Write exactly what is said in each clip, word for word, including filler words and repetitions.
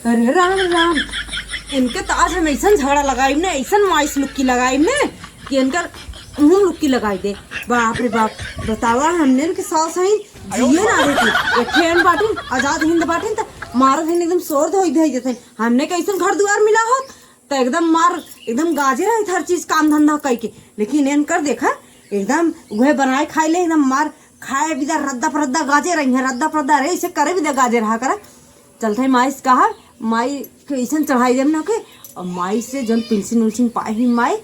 अरे राम राम, इनके तो आज हम ऐसन झगड़ा लगाई ने, ऐसन माइस लुक्की लगाई ने कि इनकर मुंह लुक्की लगाई दे। बाप रे बाप, बतावा, हमने इनके सास हैं, जिए ना देती। एक ठे एन बाटिन, आजाद हिंद बाटिन, त मारत हैं, एकदम शोर धोई धोई देते हैं। हमने कैसन घर दुआर मिला होत, त एकदम मार, एकदम गाजे रही हर चीज काम धंधा कई के। लेकिन एन कर देखा, एकदम उहे बनाए खाए ले, एकदम मार खाए बिदा रद्दा परद्दा गाजे रही है, रद्दा परद्दा रहे, इसे करे बिदा गाजे रहा करा। चलत है माई से कहा, माई के ऐसन चढ़ाई देम ना के, और माई से जौन पेंशन उलशन पाए हुई माई,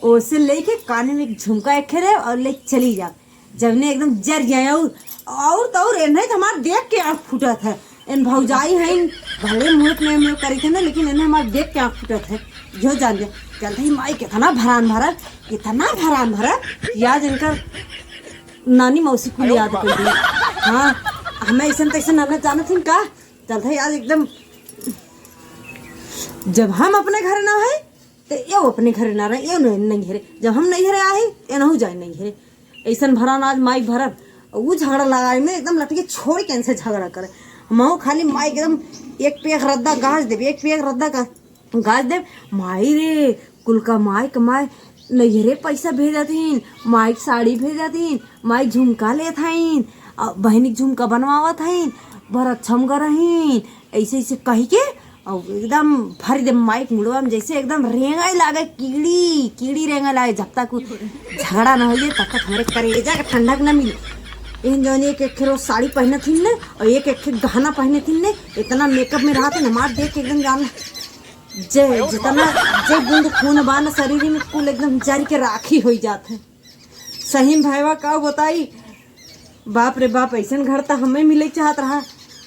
ओसे लेके काने में एक झुमका एक रहे और ले चली जा, जवने एकदम जर जाए। और, और तो और एन्हें तो हमार देख के आँख फूटत है। एन भौजाई हैं, भले मुँह में, में करी थे ना, लेकिन एन्हें हमार देख के आँख फूटत है। जो जान जा, चलत है माई कितना भरान भरा, इतना भरान भरा कि आज इनकर नानी मौसी कुल याद कर दी। हाँ, हमें ऐसन तैसन ननद जानत हिन का? चलत है आज एकदम, जब हम अपने घर ना है, तो ये अपने घरे ना रहे, ये नहीं, नहीं घरे। जब हम नहीं घरे आए, ये नहीं जाए नहीं घरे। ऐसन भरन आज माई भरन, ऊ झगड़ा लगाए में एकदम लटके छोड़ के इनसे झगड़ा करे। हम खाली माई के एकदम एक पेख रद्दा गाज देब, एक पेख रद्दा गा-, गाज देब। माई रे, कुल कमाए कमाए नैहरे पैसा भेजत हीन, माई के साड़ी भेजत हीन, माई झुमका लेत हईन, अ, बहिनी के झुमका बनवावत हईन, बड़ा अच्छा मगर हईन, ऐसे ऐसे कही के और एकदम भर दे माई के मुड़वा में, जैसे एकदम रेंगे लागे कीड़ी, कीड़ी रेंगे लागे। जब तक उ झगड़ा न होइए, तब तक हमरे करेजा के ठंडक न मिले। एहन जौन एक एक रोज साड़ी पहनत हिन ने, और एक एक गहना पहनत हिन ने, इतना मेकअप में रहत हिन, हमार देख के एकदम जान जे जितना जे बूंद खून बा न शरीर में, कुल एकदम जर के राखी होई जात है। सही में भाईवा का बताई, बाप रे बाप, ऐसन घर त हमें मिले चाहत रहा,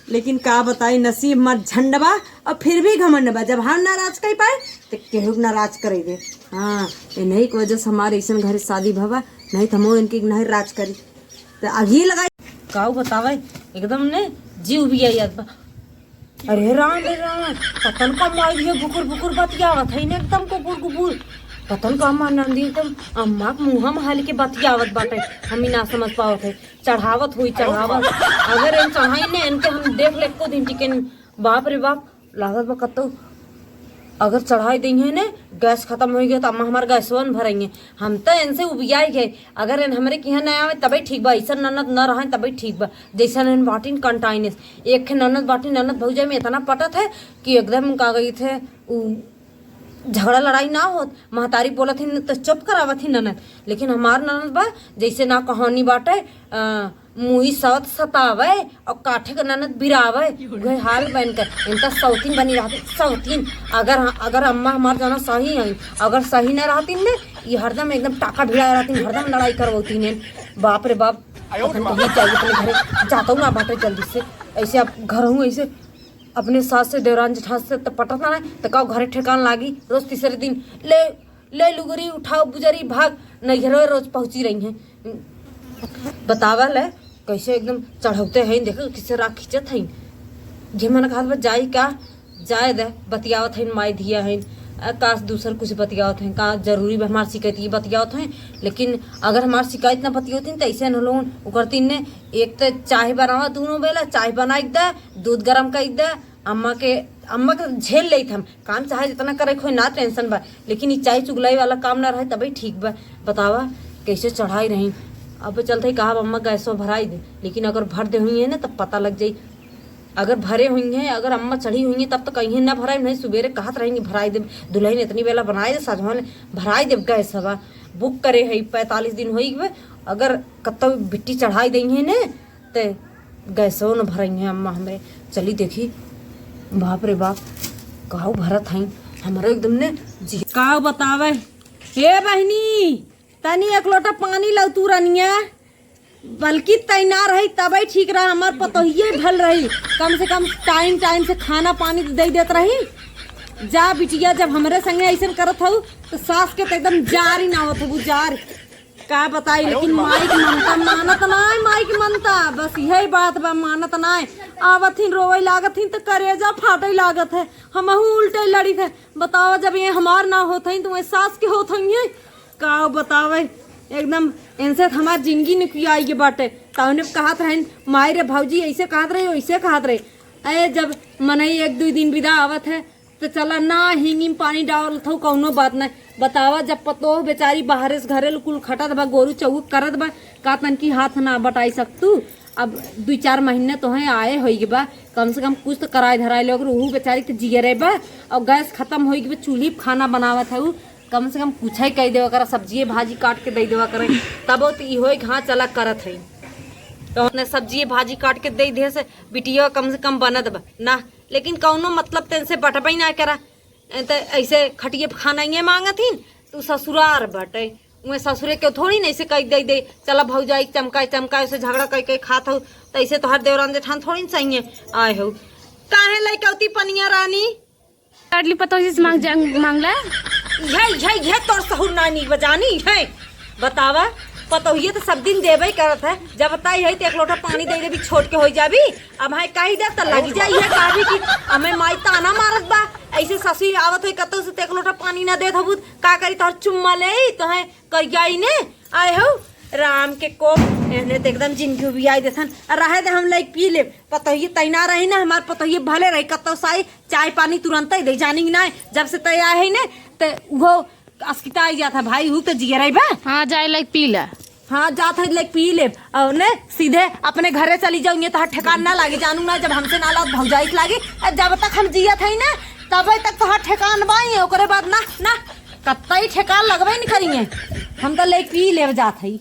लेकिन का बताई, नसीब मत झंड बा। और फिर भी घमंड बा, जब हम नाराज कर पाए तो केहू के नाराज करे दे। हाँ, इन्हीं की वजह से हमारे ऐसन घर शादी भवा, नहीं तो हम इनके नहीं राज करी। तो आगी लगाई, का बतावे, एकदम ने जीव भी आई जात बा। अरे राम रे राम, पतन का माई ये बुकुर बुकुर बतियावत है ने, एकदम कुकुर कुकुर। पतन का अम्मा नंदी एकदम अम्मा के मुँह में हल के बतियावत बाटे, हम ही ना समझ पावत है। चढ़ावत हुई चढ़ावत, अगर इन चढ़ाई ने इनके हम देख ले एको दिन टिके न। बाप रे बाप, लागत बा कत्तो अगर चढ़ाई देइहें ने, गैस खतम होइ गया तो अम्मा हमार गैसवा न भरइहें। हम तो इनसे उबियाई गए, अगर इन हमरे किहाँ न आवे तबे ठीक बा, ऐसन ननद न रहन तबे ठीक बा। जैसन इन बाटिन कंटाइनेस, एक ठे ननद बाटिन, ननद भौजाई में इतना पटत है कि एकदम का गई थे उ झगड़ा लड़ाई ना होत। महतारी बोलत हिन तो चुप करावत ही ननद, लेकिन हमार ननद बा जैसे ना कहानी बाटे, अ, मुई सवत सतावे और काठे के ननद बिरावे, उहे हाल बन के इनका सौतीन बनी रहती, सौतीन। अगर, अगर अम्मा हमार जाना सही है, अगर सही न रहती ने, ये हरदम एकदम टाका भिड़ा रहती, हरदम लड़ाई करवती ने। बाप रे बाप, अपन तो ही चाहिए अपने घरे, जाता हूँ ना बाटे जल्दी से। ऐसे आप घर हूँ, ऐसे अपने सास से, देवरान जेठान से तो पटत ना है, तो का घरे ठेकान लागी। रोज तीसरे दिन ले, ले लुगरी उठाओ बुजरी भाग, नैहरो रोज पहुँची रही हैं। बतावा ले, कैसे एकदम चढ़ौते हैं, देखो किसे राख खींचत हैं। जे मन कहत बा जाई का, जाए दे, बतियावत हैं माई धिया हैं, आ, का दूसर कुछ बतियावत हैं, का जरूरी बा हमार शिकायत ये बतियावत हैं। लेकिन अगर हमार शिकायत ना बतियावत हैं तो ऐसे न लोगन उकरतीन ने, एक तो चाय बनावा दोनों बेला, चाय बनाई दे, दूध गरम कर दे, अम्मा के, अम्मा के झेल लेत हम, काम चाहे जितना करे के होई ना टेंशन बा, लेकिन ई चाय चुगलाई वाला काम ना रहे तबे ठीक बा। बतावा कैसे चढ़ाई रही। अब चलते कहा अम्मा गैसो भराई दे, लेकिन अगर भर दे हुई है ना तब पता लग जाई। अगर भरे हुई हैं, अगर अम्मा चढ़ी हुई हैं तब तो कहीं ना भराई, नहीं सुबेरे कहत रहेंगे भराई दे, दुल्हन इतनी बेला बनाए दे, साझवान भराई दे गैस हवा बुक करे है, पैंतालीस दिन होई गए। अगर कत्तो बिट्टी चढ़ाई दे हैं ने ते गैसो न भरई है अम्मा हमरे। चली देखी, बाप रे बाप, काऊ भरत हई हमरो एकदम ने जी। काऊ बतावे, हे बहिनी, तनी एक लोटा पानी लऊ तू रनिया, बल्कि तैनार रही तबे ठीक रहा, हमार पतोहिए भल रही, कम से कम टाइम टाइम से खाना पानी तो दे देत रही। जा बिटिया, जब हमरे संगे ऐसन करत हऊ तो सास के तो एकदम जार ही ना होत हऊ, जार। का बताई, लेकिन माई के ममता मानत ना है, माई के ममता, बस यही बात बा, मानत ना है। आवत हिन, रोवे लागत हिन तो करेजा फाटे लागत है, हमहू उल्टे लड़ी थे। बतावा, जब ये हमार ना होत हई तो वह सास के होत हई है। का बतावे, एकदम इनसे तो हमार जिंदगी निकियाई के बाटे। तौने कहत रहन, माई रे भौजी ऐसे कहत रहे, वैसे कहत रहे। अरे, जब मनई एक दुइ दिन बिदा आवत है, तो चला ना, हिंगी में पानी डालत हऊ, कौनो बात नहीं। बतावा, जब पतोह बेचारी बाहरे से घरे कुल खटत बा, गोरू चौक करत बा, का तनकी हाथ ना बटाई सकतू? अब दुइ चार महीने तोहे आए होइगे बा, कम से कम कुछ तो कराए धराए ले, अगर उहू बेचारी के जियरे बा, और गैस खतम होइगे बा, चूल्ही पे खाना बनावत है उ, कम से कम कुछ ही कह देवा करा, सब्जिए भाजी काट के दे देवा करे, तब तो ई होए कि हाँ, चला करत है। तो हमने सब्जिए भाजी काट के दे दे से बिटिया कम से कम बनत बा ना, लेकिन कौनो मतलब तेन से बटबे ना करा। ए, त ऐसे खटिए पे खाना ये मांगत हिन, तू ससुरार बटे, उहे ससुरे के थोड़ी नहीं से कह दे दे, चला भौजाई चमकाए चमकाए से झगड़ा कह के खात हो, त ऐसे तोहर देवरान जेठान थोड़ी न सही आए हो। काहे लइकौती पनिया रानी? लाडली पतोह से मांग जांग मांगला। यह, यह, यह तोर सहुर नानी बजानी है। बतावा, पतोहिए तो सब दिन देबे करत है। जब बताई है तो एक लोटा पानी दे देबी, छोट के हो जाबी। अब है कही दे तो लगी जाई है, कहबी कि हमें माई ताना मारत बा। ऐसे ससुई आवत है कतौ से तो एक लोटा पानी ना देत हबू, का करी तोहर चुम्मा ले तो है करियाई ने। आए हो राम के कोप, एहने तो एकदम जिंदगी उबियाई देथन। आ रहे दे, हम लइक पी लेब। पतोहिए तैना रही ना, हमार पतोहिए भले रही, कतौ साई चाय पानी तुरंत ही दे, जानी कि नाय। जब से तय आए है ने, ते उहो अस्किता आई जात है भाई, हु तो जियराई बा। हाँ, जाए लइक पी ला। हाँ, जात है लइक पी लेब। और ने सीधे अपने घरे चली जाऊंगे, तो ठेकान ना लागे, जानू ना, जब हमसे ना लात भौजाई के लागे। आ जब तक हम जियत है ना, तबे तक तो ठेकान बाई है, ओकरे बाद ना, ना, कतई ठेकान लगबे नहीं करिए। हम तो लइक पी लेब जात है।